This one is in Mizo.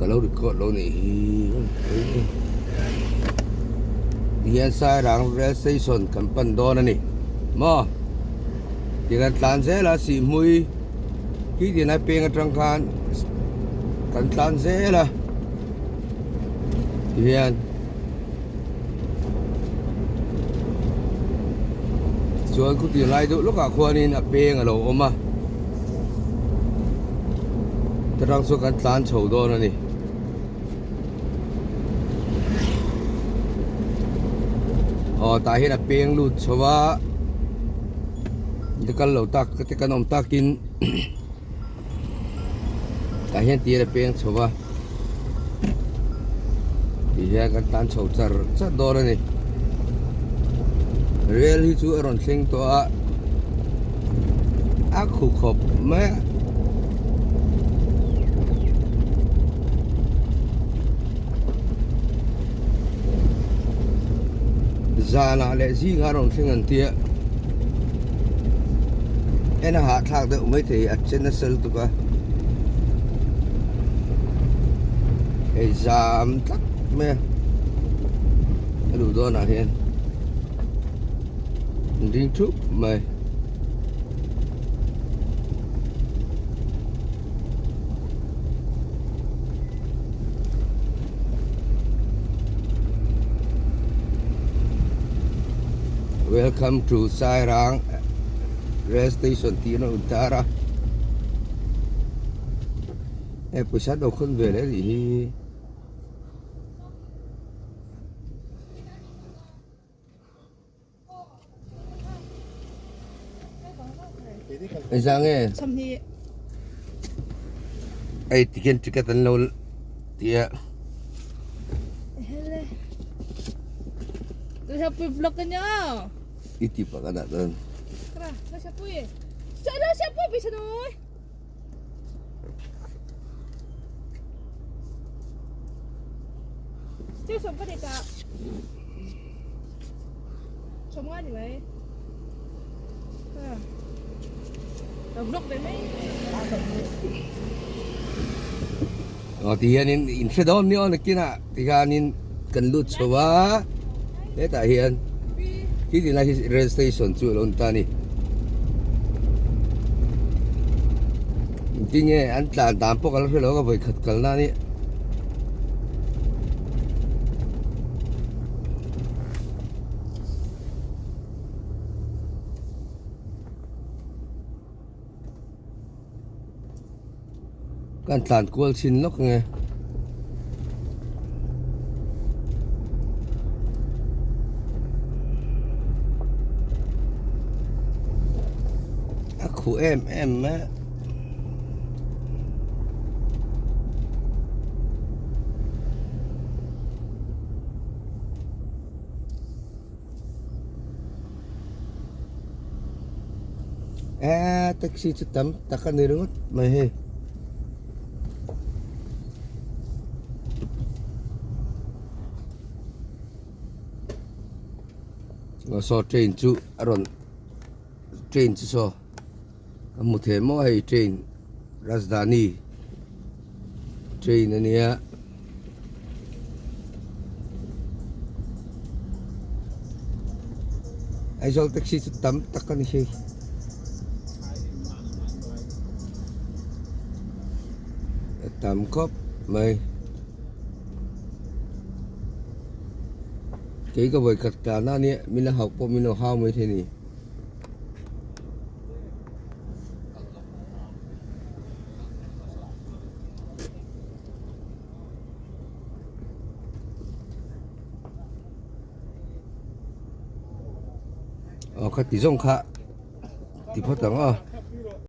Ka lo record lo nih hi tihian Sairang rail station kan pan dawn a ni maw ti kan tlan zel a Sihhmui khi tinai peng atang khan kan tlan zel a tihian chuan khawti lai deuh lawkah khuanin a peng a lo awm a ta tang chuan kan tlan chho dawn a ni. Aw tah hian a peng lut chho a te kal lo tak te kan awm takin tah hian tir a peng chho a ti hian kan tan chho char char dawn a ni rel hi chu a rawn thleng tawh a a khu khawp mai a. Zanah leh zingah a rawn thleng an tia en a hahthlak deuh maithei a che nasa lutuk a hei zam tlat mai a a luh dawnah hian an ding thup mai. Welcome to Sairang Rail Station tih an rawn tar a hei pawisa an lo khawn ve leh a nih hi. Engzah nge? Sawmhnih. Hei tikhian ticket an lo ti a. Hele. Lasapui vlog ka nia. I ti pak a dah dawn. Tara, lasapui. Sa lasapui bisa noi. Chiu sawm ka ti ta. Sawm nga ni mai. Ka vlog ve mai. Aw ti hianin in hre dawn ni aw nakinah ti hianin kan lut chho a hetah hian khi tinah hi rail station chu a lo ni ta a ni tinge an tlan dan pawh ka la hre lo ka vawikhat kalna a nih. Kan tlan kual chhin lawk nge. A khuh em em mai a. Eee taxi chu tam tak a ni ringawt mai hei. Aw saw train chu a rawn train chu saw ka hmu thei maw hei train Rajdhani train a nia. Aizawl taxi chu tam tak a ni hei. A tam khawp mai. Kei ka vawikhat tlan a nia min la hauh pawh min lo hau mai thei a ni. Aw kha ti zawng kha ti phawt ang aw.